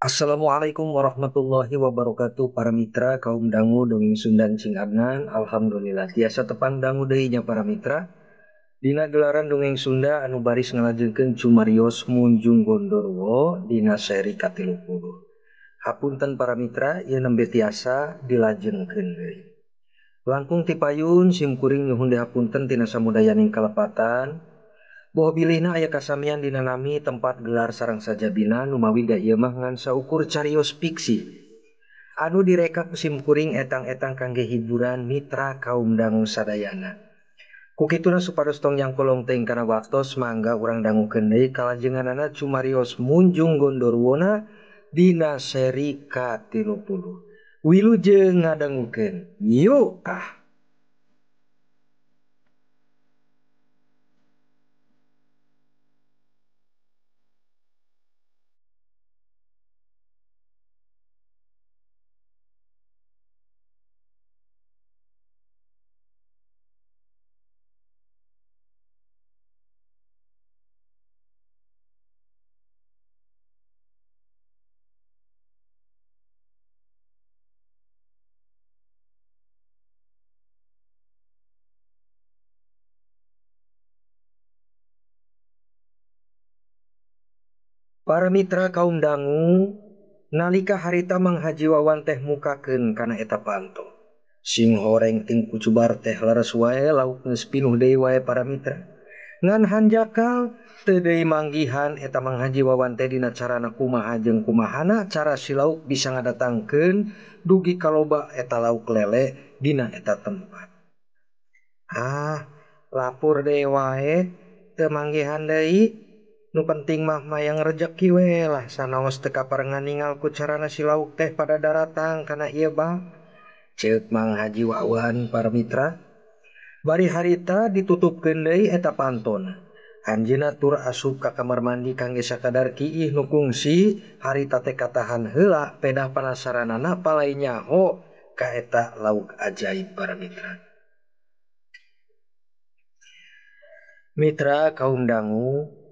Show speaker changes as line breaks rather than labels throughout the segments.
Assalamualaikum warahmatullahi wabarakatuh para mitra kaum dangu dongeng Sundan Cing Adnan. Alhamdulillah tiasa tepang dangu deui nya para mitra dina gelaran dongeng Sunda anu baris ngalajengkeun Cumarios Munjung Gondorwo dina seri ka-30. Hapunten para mitra ieu nembe tiasa dilajengkeun deui. Langkung ti payun sim kuring nyuhun dihapunten tina samudayaning kalepatan. Boh bilihna aya kasamian dina nami tempat gelar sareng sajabina numawi da ieu mah ngan saukur carios fiksi anu direka ku sim kuring etang-etang kangge hiburan mitra kaum dangu sadayana. Ku kituna supados tong nyangkolong teuing kana waktos mangga urang dangukeun deui kalajenganana Cumarios Munjung Gondorwona dina seri ka-30. Wilujeng ngadangukeun. Yuk ah. Para mitra kaum dangu nalika harita Mang Haji Wawan teh mukakeun kana eta panto. Sing horeng ting kucubar teh leres wae lauk geus pinuh deui wae para mitra. Ngan hanjakal teu deui manggihan eta Mang Haji Wawan teh dina carana kumaha jeung kumahana cara si lauk bisa ngadatangkeun dugi kaloba eta lauk lele dina eta tempat. Ah, lapur deui wae teu manggihan deui. Nu penting mah mayang rejeki we lah sanaos teu kaparengan ningal ku carana si lauk teh pada daratang kana ieu bang. Ceuk Mang Haji Wawan para mitra. Bari harita ditutupkeun deui eta pantona. Anjeunna tur asup ka kamar mandi kangge sakadar kiih nu kungsi harita teh katahan heula pedah panasaranana palai nyaho ka eta lauk ajaib para mitra. Mitra kaum dangu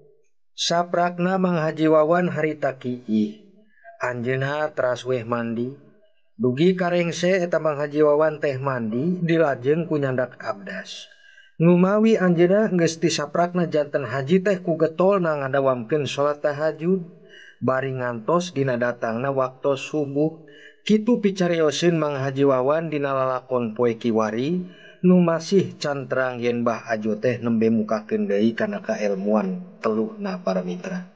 saprakna Mang Haji Wawan harita kiih. Anjeunna teras weh mandi. Dugi karengse eta Mang Haji Wawan teh mandi dilajeng ku nyandak abdas. Numawi anjeunna geus ti saprakna janten haji teh ku getolna ngadawamkeun salat tahajud. Bari ngantos dina datangna waktos subuh. Kitu picarioseun Mang Haji Wawan dina lalakon poe kiwari nu masih can terang yen Bah Ajo teh nembe mukakeun deui kana kaelmuan teluhna para mitra.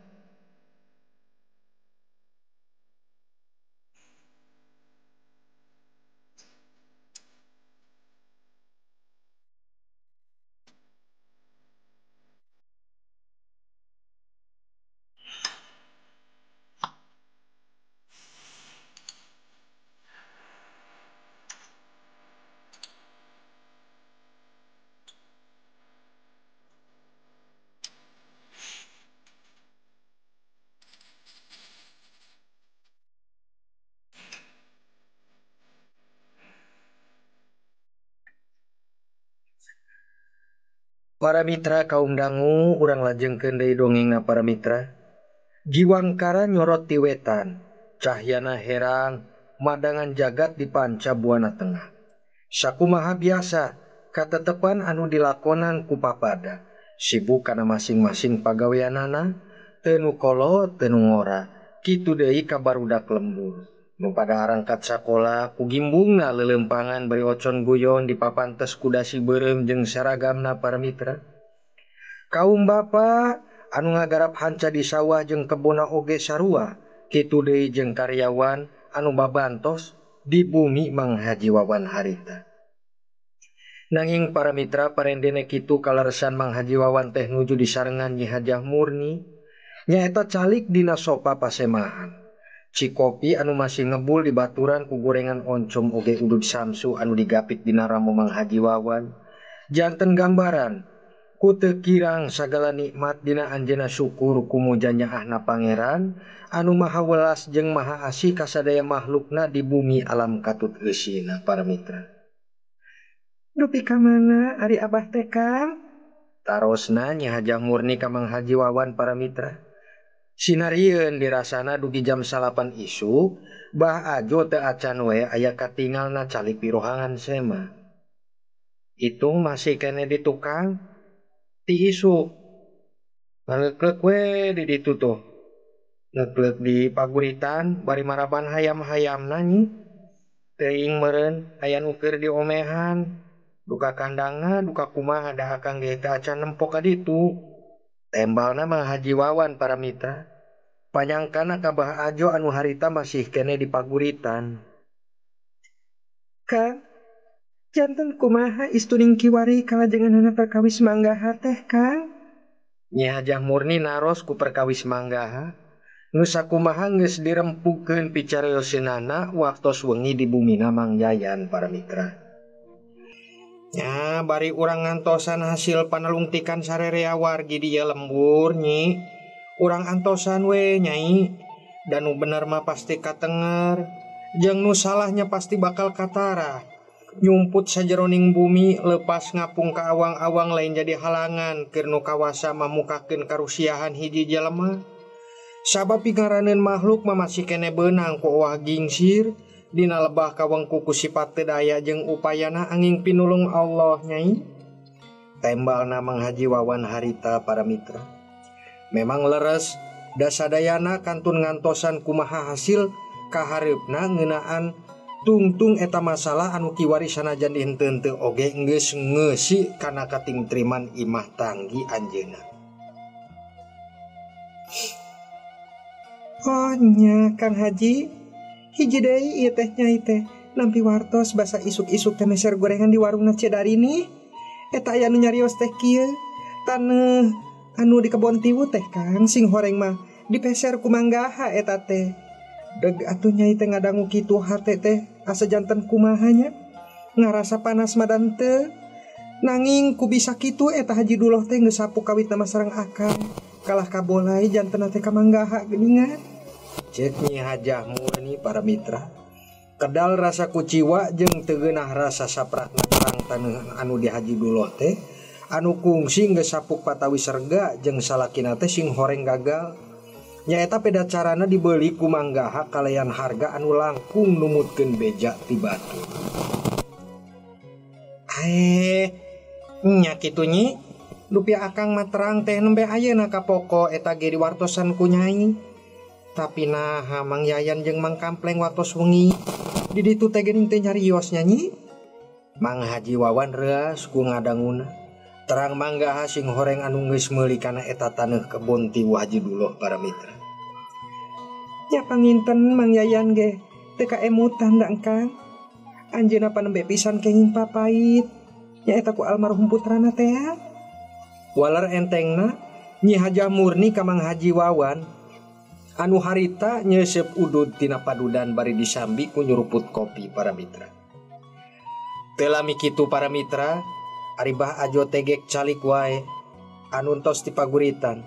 Para mitra kaum dangu urang lajengkeun deui dongengna para mitra. Giwangkara nyorot ti wetan, cahyana herang, madangan jagat di panca buana tengah. Sakumaha biasa, katetepan anu dilakonan ku papada, sibuk kana masing-masing pagaweanana, teu nu kolot teu nu ngora, kitu deui ka barudak lembur. Nu pada arangkat sakola ku gimbungna leuleumpangan bari ocon guyon dipapantes ku dasi beureum jeung saragamna para mitra. Kaum bapa anu ngagarap hanca di sawah jeung kebona oge sarua, kitu deui jeung karyawan anu babantos di bumi Mang Haji Wawan harita. Nanging para mitra parendene kitu kaleresan Mang Haji Wawan teh nuju disarengan Nyi Hajah Murni, nyaeta calik dina sopa pasemahan. Cikopi anu masih ngebul di baturan ku gorengan oncom oge udud samsu anu digapit dina ramo Mang Haji Wawan. Janten gambaran ku teu kirang sagala nikmat dina anjeunna syukur ku muja nyaahna pangeran anu maha welas jeung maha asih kasadaya makhlukna di bumi alam katut eusina para mitra. Dupi ka mana ari abah teh Kang? Tarosna Nyi Hajah Murni ka Mang Haji Wawan para mitra. Sinarieun dirasana dugi jam 9 isuk, Bah Ajo teu acan we aya katingalna calik pirohangan sema. Itung masih kene di tukang ti isuk. Ngaleklek we di ditu tuh. Ngeklek di paguritan bari maraban hayam-hayamna nyi. Teuing meureun aya nu keur diomehan. Duka kandangna duka kumaha da akang ge teu acan nempo ka ditu. Tembalna mah Haji Wawan para mitra. Panyangkana ka Bah Ajo anu harita masih kene di paguritan.
Kang, janten kumaha istuning kiwari kalajenganana perkawis manggaha teh, Kang?
Nyi Hajah Murni naros ku perkawis manggaha. Nu sakumaha geus dirempukeun picarioseunana waktos wengi di bumina Mang Yayan para mitra. Nya bari urang ngantosan hasil panalungtikan sarerea wargi di ieu lembur nyi. Urang antosan we nyai. Dan nu bener mah pasti katenger, jeung nu salahnya pasti bakal katara. Nyumput sajeroning bumi lepas ngapung ka awang-awang lain jadi halangan keur nu kawasa mamukakeun karusiahan hiji jelema. Sabab pingaraneun makhluk mah masih kene beunang ku owah gingsir dina lebah kawengku ku sifat teu daya jeung upayana angin pinulung Allah nyai. Tembalna Mang Haji Wawan harita para mitra. Memang leres dasadayana kantun ngantosan kumaha hasil kahareupna ngeunaan tungtung eta masalah anu kiwari sanajan dihenteu-henteu oge geus ngeusi kana katingtriman imah tanggi anjeunna.
Oh nya Kang Haji, hiji deui ieu teh nyai teh nampi wartos basa isuk-isuk teh meser gorengan di warungna Cedarini. Eta aya nu nyarios teh kieu, taneuh anu di kebon tiwu teh Kang sing horeng mah dipeser ku manggaha eta teh. Deg atuh nyai teh ngadangu kitu hate teh asa janten kumaha nya, ngarasa panas madan teu. Nanging ku bisa kitu eta Haji Duloh teh geus sapu kawitna mah sareng akang. Kalah kabolai janten teh ka manggaha geuningan.
Cek Nyi Hajah Murni para mitra. Kedal rasa kuciwa jeung teu geunah rasa sapratna terang taneuh anu di Haji Duloh teh anu kungsi geus sapuk patawi serga jeung salakina teh sing horeng gagal. Nyaeta peda carana dibeuli ku manggaha kalayan harga anu langkung numutkeun beja ti batu. Nya kitu nyi. Rupiah akang mah terang teh nembe ayeuna ka poko eta ge diwartosan ku nyai. Tapi naha Mang Yayan jeung Mang Kampleng waktos wengi di ditu teh geuning teh nyarios nyanyi. Mang Haji Wawan reuas ku ngadanguna. Terang manggaha sing horeng anu geus meuli kana eta taneuh kebon ti Haji Duloh para mitra.
Nya panginten Mang Yayan ge teu kaemutan da engkang. Anjeunna panembe pisan kenging papait. Nya eta ku almarhum putrana teh.
Waler entengna Nyi Hajah Murni ka Mang Haji Wawan anu harita nyeuseup udud tina padudan bari disambi ku nyuruput kopi para mitra. Teu lami kitu para mitra, ari Bah Ajo tegek calik wae anu tos ti paguritan.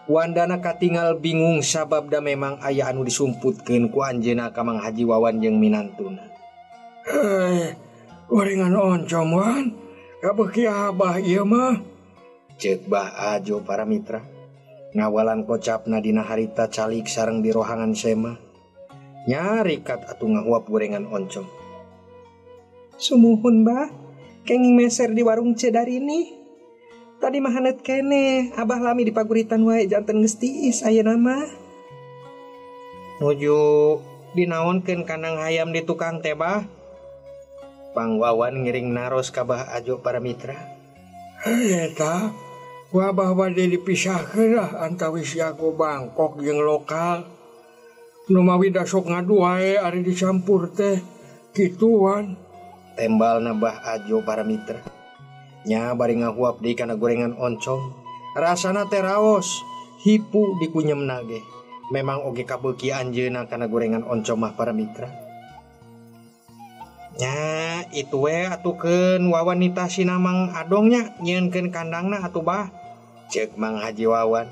Wandana katingal bingung sabab da memang aya anu disumputkeun ku anjeunna ka Mang Haji Wawan jeung minantuna.
Hei, gorengan oncom wan, kabeuki abah ieu mah.
Ceuk Bah Ajo para mitra. Ngawalan kocapna dina harita calik sareng di rohangan sema. Nyarikat atuh ngahuap gorengan oncom.
Sumuhun Bah, kenging meser di warung Cedarini. Tadi mah haneut keneh, abah lami di paguritan wae janten geus tiis ayeuna mah.
Nuju dinaonkeun kandang hayam di tukang teh Bah? Pang Wawan ngiring naros ka Bah Ajo para mitra.
Hei eta, wabah bade dipisahkeun lah antawis jago Bangkok jeung lokal. Nu mawi da sok ngadu wae ari dicampur teh kituan.
Tembalna Bah Ajo para mitra. Nya bari ngahuap deui kana gorengan oncom. Rasana teh raos, hipu dikunyemna ge. Memang oge kabeuki anjeunna kana gorengan oncom mah para mitra. Nya itu we atukeun Wawan nitah sina Mang Adongnya nyieunkeun kandangna atuh Bah. Ceuk Mang Haji Wawan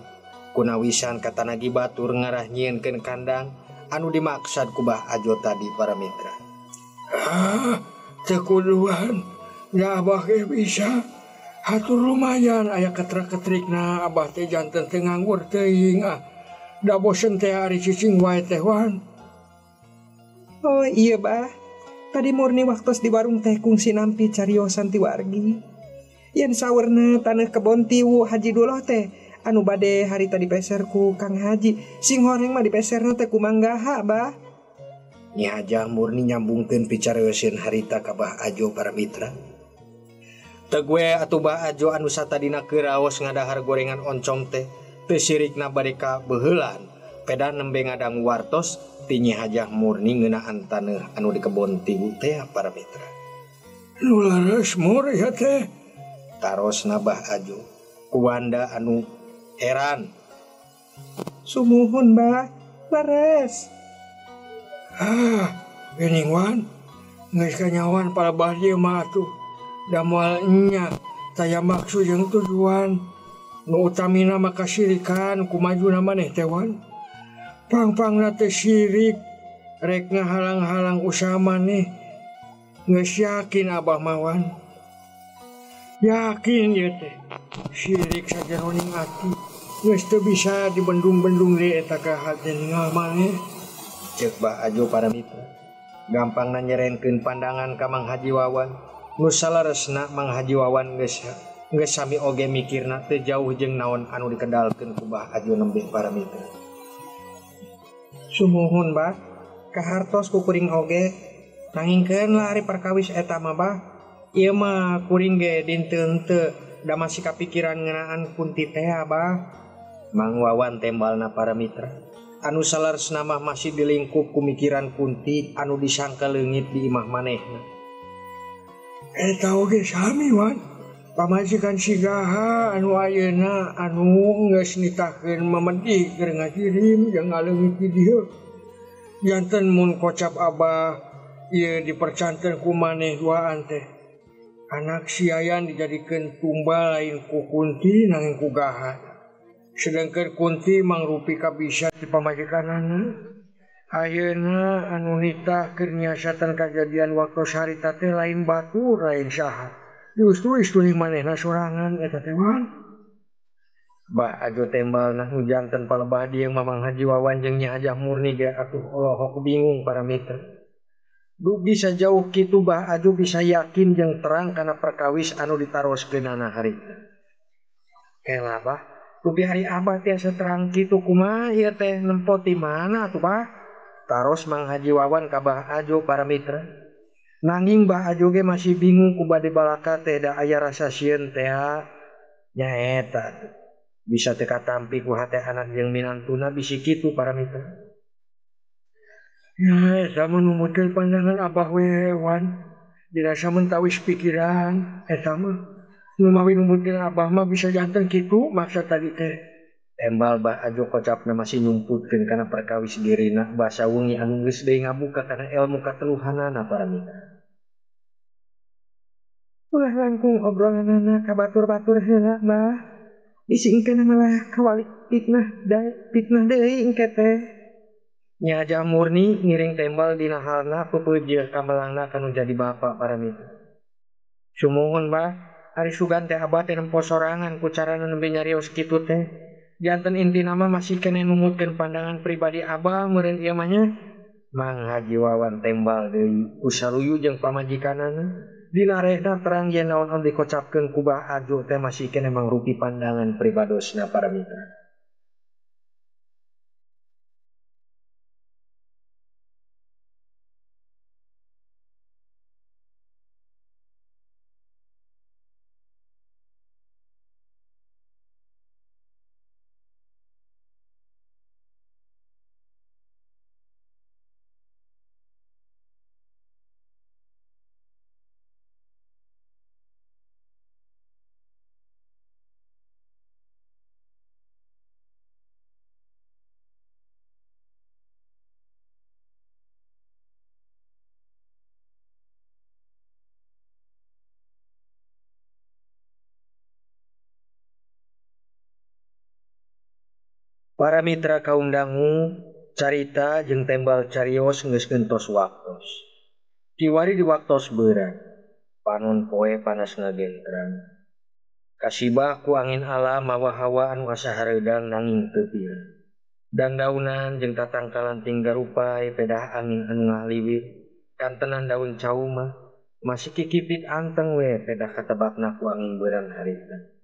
kunawisan katanagi batur ngarah nyieunkeun kandang anu dimaksad ku Bah Ajo tadi para mitra.
Ah, teu kuduan. Ya abah ge bisa. Hatur lumayan aya ketrek-ketrikna abah teh janten teu nganggur teuing ah. Da bosen teh ari cicing wae teh Wan.
Oh iya bah. Tadi murni waktos di warung teh kungsi nampi cariosan ti wargi. Yen saurna taneuh kebon tiwu Haji Duloh teh anu bade harita dipeser ku Kang Haji. Sing horeng mah dipeserna teh ku Manggaha bah.
Nyi Hajah murni nyambungkeun picarioseun harita ka Bah Ajo para mitra. Teu gue atuh Bah Ajo anu satadina keur raos ngadahar gorengan oncom teh teu sirikna bade ka beuheulan. Peda nembe ngadangu wartos ti Nyi Hajah murni ngeunaan taneuh anu di kebon tiwu teh para mitra.
Nu leres mur ya teh.
Tarosna Bah Ajo ku Wanda anu heran.
Sumuhun bah, leres.
Ah, geuning Wan, geus kanyawan palebah dieu mah atuh. Da moal nya taya maksud jeung tujuan. Nu utamina mah kasirikan ku majuna maneh teh Wan. Pang-pangna teh sirik rek ngahalang-halang usaha maneh. Geus yakin abah mah Wan. Yakin ieu teh. Sirik sajeroning ati. Geus teu bisa dibendung-bendung deui eta ka hate ningal maneh.
Ceuk Bah Ajo para mitra. Gampangna nyerenkeun pandangan ka Mang Haji Wawan. Nu saleresna Mang Haji Wawan geus sami oge mikirna teu jauh jeung naon anu dikedalkeun ku Bah Ajo nembe para mitra.
Sumuhun bah, kahartos ku kuring oge. Nangingkeun lah ari perkawis eta mah bah. Ieu mah kuring ge dinten teu da masih kapikiran ngeunaan Kunti teh bah.
Mang Wawan tembalna para mitra. Anu saleresna mah masih dilingkup ku mikiran Kunti anu disangka leungit di imah manehna.
Eta oge sami Wan. Pamajikan sigaha anu ayeuna anu geus nitahkeun memedi keur ngakirim jeung ngaleungit di dieu. Janten mun kocap abah ieu dipercanten ku maneh duaan teh. Anak siayan dijadikeun tumbal lain ku Kunti nanging ku Gaha. Sedangkan Kunti mangrupi kabisa di pamajikanana. Ayeuna anu nitah keur nyiasatan kajadian waktu harita teh lain batur lain saha. Justru istuning manehna sorangan eta teh Wan.
Bah Ajo tembalna nu janten palebah dieu Mamang Haji Wawan jeung Nyi Hajah Murni ge atuh olohok bingung para mitra. Dugi sajauh kitu Bah Ajo bisa yakin jeung terang kana perkawis anu ditaroskeunana harita. Kela bah, dugi hari abah tiasa terang kitu kumaha ieu teh nempo ti mana atuh bah? Taros Mang Haji Wawan ka Bah Ajo para mitra. Nanging Bah Ajo ge masih bingung ku bade balaka teh da aya rasa sieun teh nyaeta. Bisa teu katampi ku hate anak jeung minantuna bisi kitu para mitra.
Ya, eta mah numutil pandangan abah we Wan. Dirasa mentawis pikiran eta mah. Nu mawi numutil abah mah bisa janten kitu maksa tadi teh.
Tembal Bah Ajo kocapna masih nyumputkeun kana perkawis dirina basa wengi anu geus deui ngabuka kana ilmu kateluhanana para mitra.
Ulah langkung obrolanana ka batur-batur heula bah. Bisi engke malah kawalik fitnah deui fitnah deui engke teh.
Nyi Hajah Murni ngiring tembal dina halna pepeujeuh kamelangna kanu jadi bapa para mitra. Sumuhun bah, ari sugan teh abah teh nempo sorangan ku carana nembe nyarios kitu teh. Janten intina mah masih keneh numutkeun pandangan pribadi abah meureun ieu mah nya. Mang Haji Wawan tembal deui ku saruyu jeung pamajikanana. Dina rehna terang yen naon anu dikocapkeun ku Bah Ajo teh masih keneh mangrupi pandangan pribadosna para mitra. Para mitra kaum dangu, carita jeung tembal carios geus gentos waktos. Kiwari di waktos beurang, panon poe panas ngagentrang. Kasibah ku angin alam mawa hawa anu asa hareudang nanging teu pira. Dandaunan jeung tatangkalan tinggal rupai pedah angin anu ngaliwir kantenan daun cau mah masih kikipit anteng we pedah katebakna ku angin beuran harita.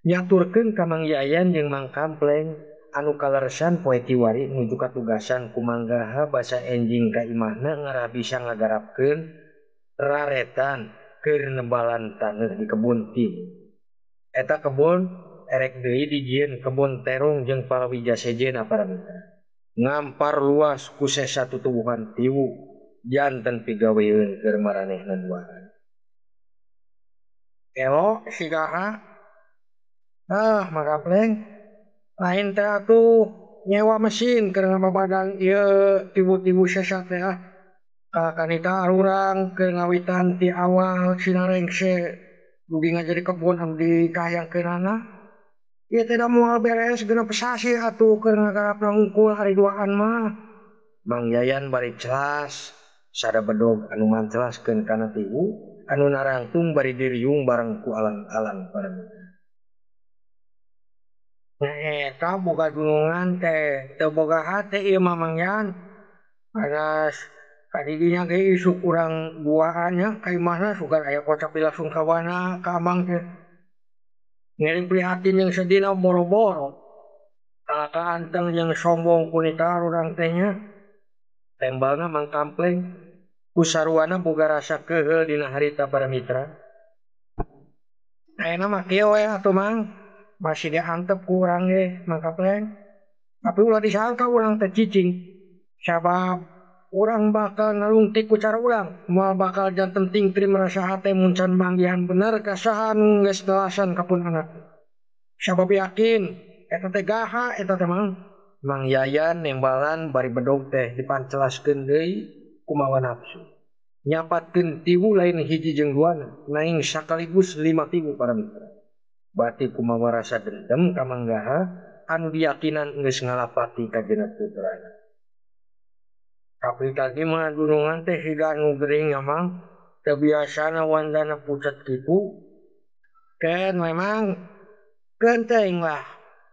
Nyaturkeun ka Mang Yayan jeung Mang Kampleng anu kaleresan poe kiwari nuju katugasan ku Manggaha basa enjing ka imahna ngarah bisa ngagarapkeun raretan keur nebalan taneuh di kebun ti. Eta kebun erek deui dijieun kebun terong jeung palawija sejenna para mitra. Ngampar luas ku sesa tutuwuhan tiwu janten pigaweun keur maranehna duaan.
Elo sigaha. Ah, Mang Kampleng. Lain teh atuh nyewa mesin keur ngababadan ieu tiwu-tiwu sesa teh ah. Kanita arurang keur ngawitan ti awal sinarengse dugi ngajadi kebun anu dikahayangkeunana. Ieu teh da moal beres genep sasih atuh keur ngagarapna hungkul ari duaan mah.
Mang Yayan bari celas sada bedog anu mancelaskeun kana tiwu anu narangtung bari diriung bareng ku alang-alang para mitra.
Nah eta boga dunungan teh teu boga hate ieu mah Mang Yan. Panas kadidinya ge isuk urang duaan nya ka imahna sugan aya kocap langsung kawana ka amang teh. Ngiring prihatin jeung sedihna boro-boro. Kalaka anteng jeung sombong kunita urang teh nya.
Tembalna Mang Kampleng ku saruana boga rasa keheul dina harita para mitra.
Ayeuna mah kieu we atuh Mang. Masih diantep ku urang ge Mang Kampleng. Tapi ulah disangka urang teh cicing. Sabab urang bakal nalungtik ku cara urang. Moal bakal janten tingtri merasa hate mun can manggihan bener ka saha nu geus nelasan ka pun anak. Sabab yakin eta teh gaha eta teh Mang.
Mang Yayan nembalan bari bedog teh dipancelaskeun deui kumawa nafsu. Nyapatkeun tiwu lain hiji jeung duana, naing sakaligus 5 tiwu para mitra. Bati kumawa rasa dendam ka Manggaha anu diyakinan geus ngalapati ka genep putrana.
Tapi tadi mah dunungan teh siga anu gering ya Mang. Teu biasana wandana pucat kitu. Ken memang genteng lah.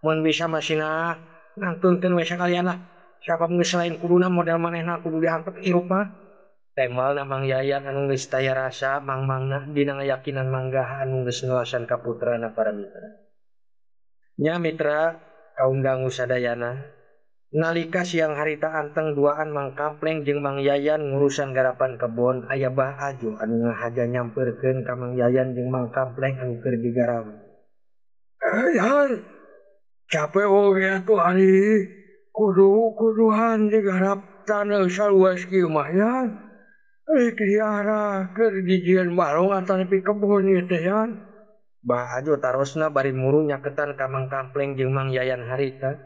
Mun bisa masina nangtunkeun we sakalian lah. Sabab geus lain kuduna model manehna kudu diantep hirup mah.
Tembalna Mang Yayan anu geus taya rasa mangmangna dina ngayakinan Manggaha anu geus nelasan ka putrana para mitra. Nya mitra kaum dangu sadayana. Nalika siang harita anteng duaan Mang Kampleng jeung Mang Yayan ngurusan garapan kebon aya Bah Ajo anu ngahaja nyamperkeun ka Mang Yayan jeung Mang Kampleng anu keur digarawe.
Yan, capek oge atuh ari kudu-kuduhan digarap taneuh saluas kieu mah yan. Rek diarah keur dijieun balong atanapi kebon ieu teh yan.
Bah Ajo tarosna bari muru nyaketan ka Mang Kampleng jeung Mang Yayan harita.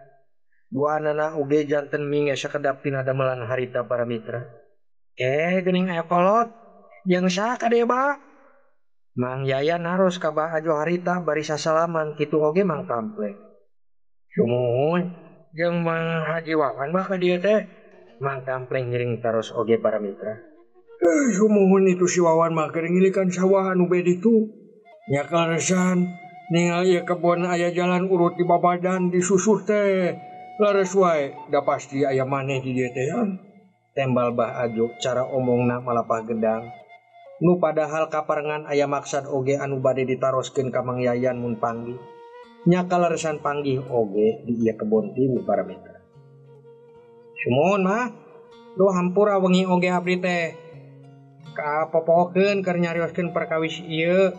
Duanana oge janten minge sakedap tina damelan harita para mitra. Geuning aya kolot jeung saha ka dieu ba? Mang Yayan naros ka Bah Ajo harita bari sasalaman kitu oge Mang Kampleng.
Sumuhun jeung Mang Haji Wawan bah ka dieu teh.
Mang Kampleng ngiring taros oge para mitra.
Sumuhun itu si Wawan mah keur ngilikan sawah anu bed itu. Nya kaleresan ningali ieu kebon aya jalan urut di babadan disusuh teh. Lares wae, da pasti aya maneh di dieu teh.
Tembal Bah Ajo cara omongna malapah gedang. Nu padahal kaparengan aya maksad oge anu bade ditaroskeun ka Mang Yayan mun panggih. Nya kaleresan panggih oge di ieu kebon tiwu para mitra.
Sumuhun mah, duh hampura wengi oge abdi teh. Kapopokeun keur nyarioskeun perkawis ieu.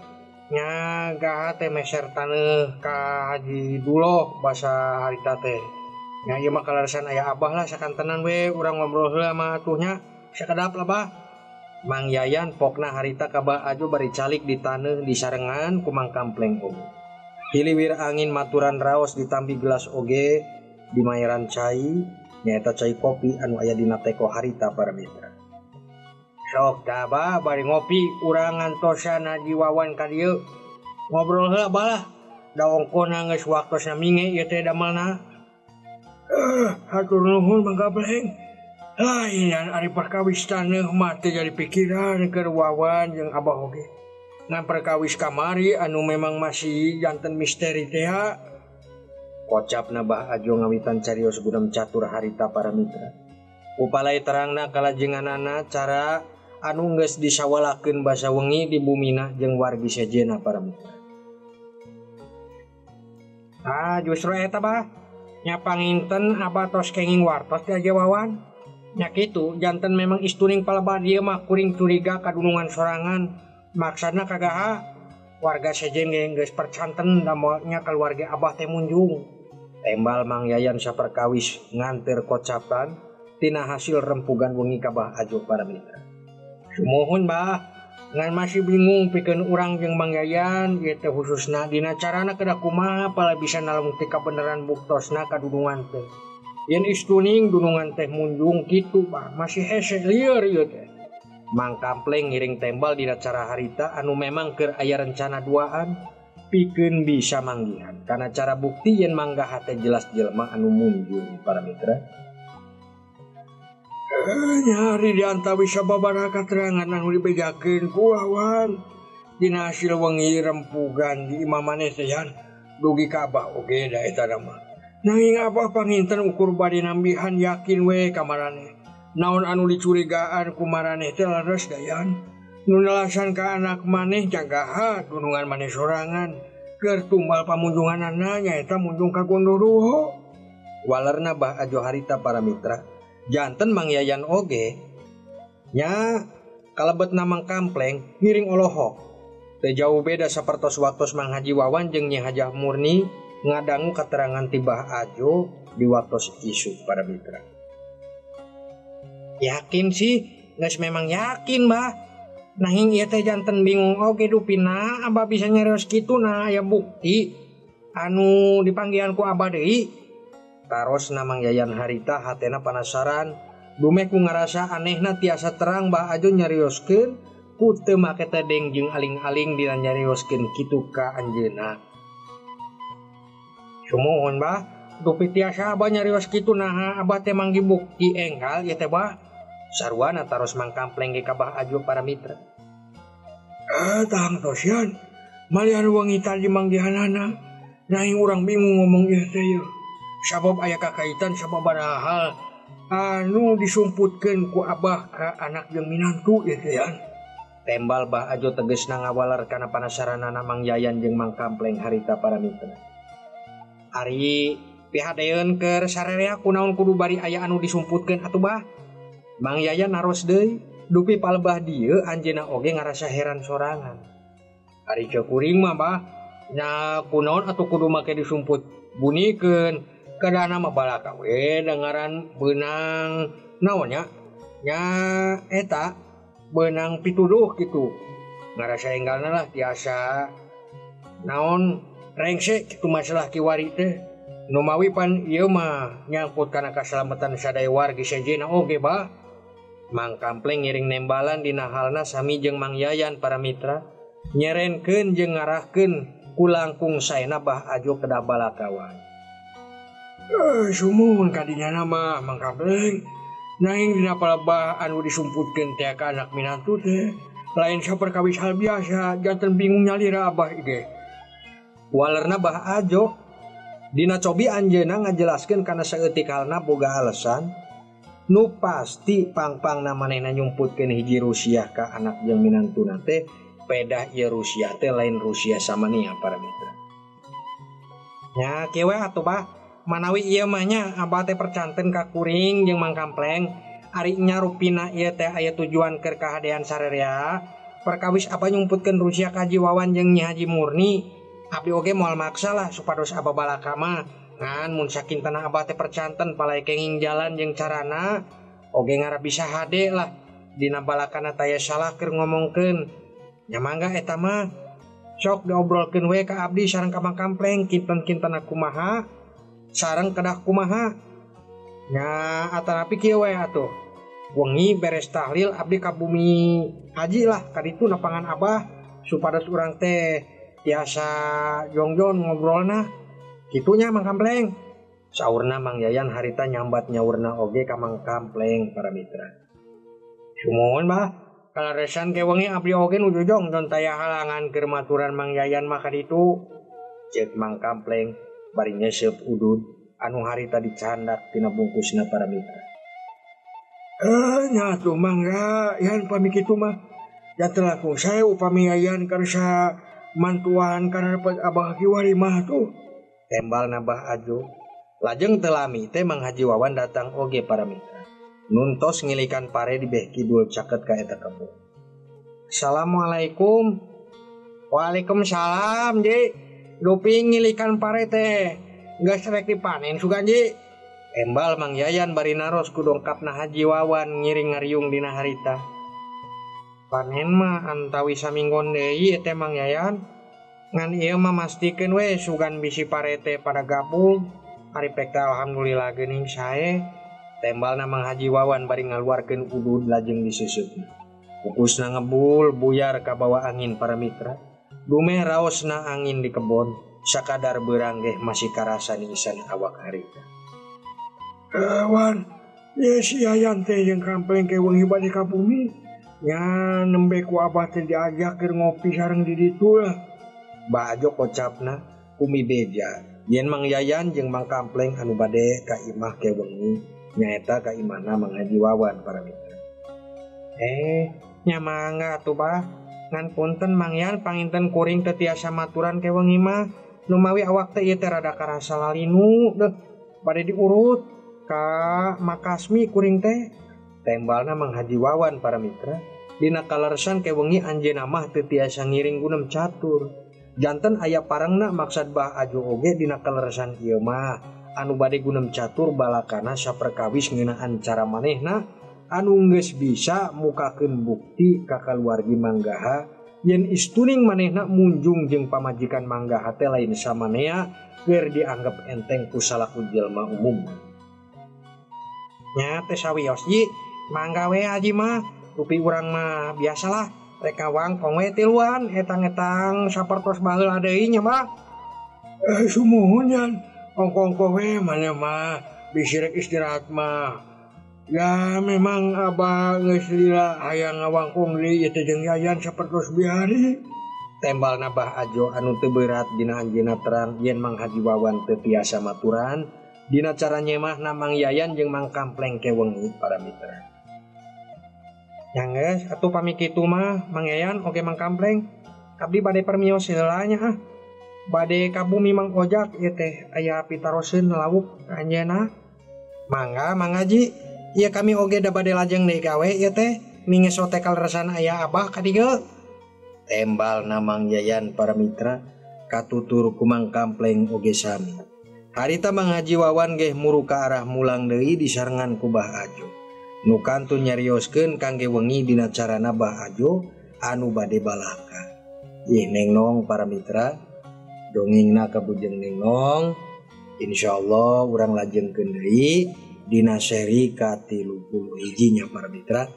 Nya gaha teh meser taneuh ka Haji Duloh basa harita teh. Nya ieu mah kaleresan aya abah lah sakantenan we urang ngobrol heula mah atuh nya sakedap lah bah.
Mang Yayan pokna harita ka Bah Ajo bari calik di taneuh disarengan ku Mang Kampleng oge. Hiliwir angin maturan raos ditambi gelas oge dimaeran cai nyaeta cai kopi anu aya dina teko harita para mitra.
Sok da bah bari ngopi urang ngantosan Haji Wawan ka dieu. Ngobrol heula bah lah. Da ongkona geus waktosna minge ieu teh damelna. Hatur nuhun Mang Kampleng. Lain ari perkawis taneuh mah teu jadi pikiran keur Wawan jeung Abah oge. Ngan perkawis kamari anu memang masih janten misteri teh.
Kocapna Bah Ajo ngawitan carios gudam catur harita para mitra. Upalai terangna kalajenganana cara anu geus disawalakeun basa wengi di bumina jeung wargi sejena para mitra.
Ah justru eta bah nya panginten abah tos kenging wartos di Haji Wawan. Nya kitu janten memang istuning palebah dieu mah kuring curiga kadunungan sorangan. Maksana kagaha warga sejen ge geus percanten damolnya keluarga abah teh munjung.
Tembal Mang Yayan saperkawis nganter kocapan tina hasil rempugan wengi ka Bah Ajo para mitra.
Sumuhun bah, ngan masih bingung pikeun urang jeung Mang Yayan ieu teh khususna dina carana kedah kumaha pala bisa nalung ti kabeneran buktosna kadunungan teh. Yen istuning dunungan teh munjung kitu bah masih hese lieur ieu teh.
Mang Kampleng ngiring tembal dina cara harita anu memang keur aya rencana duaan pikeun bisa manggihan karena cara bukti yen mangga hate jelas jelema anu munjung para mitra.
Nyari di antawis sababaraha katerangan anu dibejakeun ku Wawan dina hasil wengi rempugan di imah maneh teh yan dugi ka abah oge da eta mah. Nanging abah panginten ukur bade nambihan yakin we ka maraneh. Naon anu dicurigaan ku maraneh teh leres da yan. Nu nelasan ka anak maneh jagaha dunungan maneh sorangan keur tumbal pamunjunganana nyaeta munjung ka Gondoruo.
Walerna Bah Ajo harita para mitra. Janten Mang Yayan oge nya kalebetna Mang Kampleng ngiring olohok. Teu jauh beda sapertos waktos Mang Haji Wawan jeung Nyi Hajah Murni ngadangu katerangan ti Bah Ajo di waktos isuk para mitra.
Yakin sih, geus memang yakin bah. Nanging ieu teh janten bingung oge dupina abah bisa nyarios kitu nah aya bukti anu dipanggihan ku abah deui.
Tarosna Mang Yayan harita hatena panasaran dumeh ku ngarasa anehna tiasa terang Bah Ajo nyarioskeun ku teu make tedeng jeung aling-aling dina nyarioskeun kitu ka anjeunna.
Sumuhun bah, dupi tiasa abah nyarios kitu naha abah teh manggi bukti enggal ieu teh bah.
Sarwana taros Mang Kampleng ge ka Bah Ajo para mitra.
Tang tosian, malihan wengi tadi manggihanana, nanging urang bingung ngomong ieu teh yeuh. Sabab aya kakaitan sababaraha hal anu disumputkeun ku abah ka anak jeung minantu ieu teh yan.
Tembal Bah Ajo tegesna ngawaler kana panasaranana Mang Yayan jeung Mang Kampleng harita para mitra.
Ari pihadeun keur sarerea kunaon kudu bari aya anu disumputkeun atuh bah.
Mang Yayan naros deui, dupi palebah dieu anjeunna oge ngarasa heran sorangan.
Ari ceu kuring mah bah, nya kunaon atuh kudu make disumput bunikeun. Kadana mah balaka we dengaran beunang naon nya? Nya eta beunang pituduh kitu. Ngarasa enggalna lah tiasa naon rengse kitu masalah kiwari teh. Nu mawi pan ieu mah nyangkut kana kasalamatan sadaya wargi sejenna oge bah.
Mang Kampleng ngiring nembalan dina halna sami jeung Mang Yayan para mitra nyerenkeun jeung ngarahkeun ku langkung saena Bah Ajo kedah balakawan.
Sumuhun kadinya mah Mang Kampleng nanging dina palebah anu disumputkeun teh ka anak minantu teh lain saperkawis hal biasa janten bingung nyalira abah ge.
Walerna Bah Ajo dina cobi anjeunna ngajelaskeun kana saeutik halna boga alasan nu pasti pangpangna manehna nyumputkeun hiji Rusia ka anak jeung minantuna teh pedah ieu Rusia teh lain Rusia samania para mitra.
Nya kieu we atuh bah, manawi ieu mah nya abah teh percanten ka kuring jeung Mang Kampleng ari nya rupina ieu teh aya tujuan keur kahadean sarerea perkawis abah nyumputkeun Rusia ka Haji Wawan jeung Nyi Haji Murni abdi oge moal maksa lah supados abah balaka mah. Ngan mun sakintena abah teh percanten palai kenging jalan jeung carana oge ngarap bisa hade lah dina balakana taya salah keur ngomongkeun nya mangga eta mah sok diobrolkeun we ka abdi sareng ka Mang Kampleng kinten-kintena kumaha sareng kedah kumaha nya atanapi kieu we atuh wengi beres tahlil abdi ka bumi haji lah kaditu nepangan abah supados urang teh tiasa jongjon ngobrolna kitunya Mang Kampleng.
Saurna Mang Yayan harita nyambat nyaurna oge ka Mang Kampleng para mitra.
Sumuhun bah, kalaresan ke wengi abdi oge nu jojong don taya halangan keur maturan Mang Yayan mah kaditu.
Ceuk Mang Kampleng Bari nyesep udud anu harita dicandak tina bungkusna para mitra.
Nya tuh mangga yan pami kitu mah. Ya telaku saya upami Yayan karsa mantuan karena abah kiwari mah tuh.
Tembal nabah Ajo. Lajeng telami teh Mang Haji Wawan datang oge para mitra. Nuntos ngilikan pare di beh kidul caket ka eta kebun.
Assalamualaikum. Waalaikumsalam Ji. Dupi ngilikan pare teh geus rek dipanen sugan Ji.
Embal Mang Yayan bari naros ku dongkapna Haji Wawan ngiring ngariung dina harita.
Panen mah antawi saminggon deui teh Mang Yayan. Ngan ieu mah mastikeun we sugan bisi pare teh pada gabung. Ari pek teh alhamdulillah geuning sae.
Tembalna Mang Haji Wawan bari ngaluarkeun udud lajeng disuseupna. Kukusna ngebul buyar kabawa angin para mitra. Dumeh raosna angin di kebon sakadar beurang geh masih karasa niisan awak harita.
Wan, ye si Yayan teh jeung kampleng ke wengi bade ka bumi. Nya nembe ku abah teh diajak keur ngopi sareng di ditu lah.
Bah Ajo kocapna kumi beja yen Mang Yayan jeung Mang Kampleng anu bade ka imah ke wengi nyaeta ka imahna Mang Haji Wawan para mitra.
Nya mangga atuh bah. Ngan punten Mang Yan panginten kuring teu tiasa maturan ke wengi mah. Numawi awak teh ieu teh rada karasa lalinu deuh bade diurut ka Makasmi kuring teh.
Tembalna Mang Haji Wawan para mitra dina kalersan ke wengi anjeunna mah teu tiasa ngiring gunem catur. Janten aya parengna maksad Bah Ajo oge dina kalersan ieu mah anu bade gunem catur balakana saperkawis ngeunaan cara manehna anu geus bisa mukakeun bukti ka kaluargi Manggaha yen istuning manehna munjung jeung pamajikan Manggaha teh lain samanea keur dianggap enteng ku salaku jelma umum.
Nya teh sawios Ji, mangga we Haji mah, rupi urang mah biasalah rek ngawangkong we tiluan etang-etang sapertos baheula deui nya mah.
Sumuhun yan, ongko-ongko we maneh mah bisi rek istirahat mah. Ya memang abah geus lila hayang ngawangkong deui ieu teh jeung Yayan sapertos bihari.
Tembalna Bah Ajo anu teu beurat dina anjeunna terang yen Mang Haji Wawan teu tiasa maturan dina cara nyemahna Mang Yayan jeung Mang Kampleng ke wengi para mitra.
Nya geus atuh pami kitu mah Mang Yayan oge Mang Kampleng abdi bade permios heula nya ah. Bade ka bumi Mang Ojak ieu teh aya pitaroseun lauk ka anjeunna. Mangga Mang Haji. Ieu kami oge da bade lajeng deui gawe ieu teh mingeso teh kaleresan aya abah ka dieu.
Tembalna Mang Yayan para mitra katutur ku Mang Kampleng oge sami. Harita Mang Haji Wawan geh muru ka arah mulang deui disarengan ku Bah Ajo. Nu kantun nyarioskeun kangge wengi dina carana Bah Ajo anu bade balaka. Ih neng nong para mitra dongengna kabujeng neng nong insyaallah urang lajengkeun deui dina seri ka-31 nya para mitra.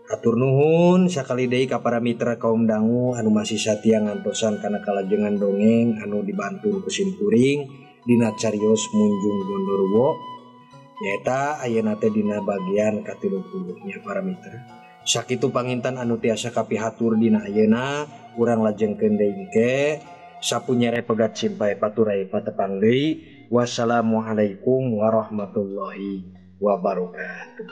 Hatur nuhun sakali deui ka para mitra kaum dangu anu masih satia ngantosan kana kalajengan dongeng anu dibantu ku simkuring dina carios Munjung Gondoruwo nyaeta ayeuna teh dina bagian ka-30 nya para mitra. Sakitu pangintan anu tiasa kapihatur dina ayeuna urang lajengkeun deui engke sapunyere pegat simpai paturai patepang deui. Wassalamualaikum warahmatullahi wabarakatuh.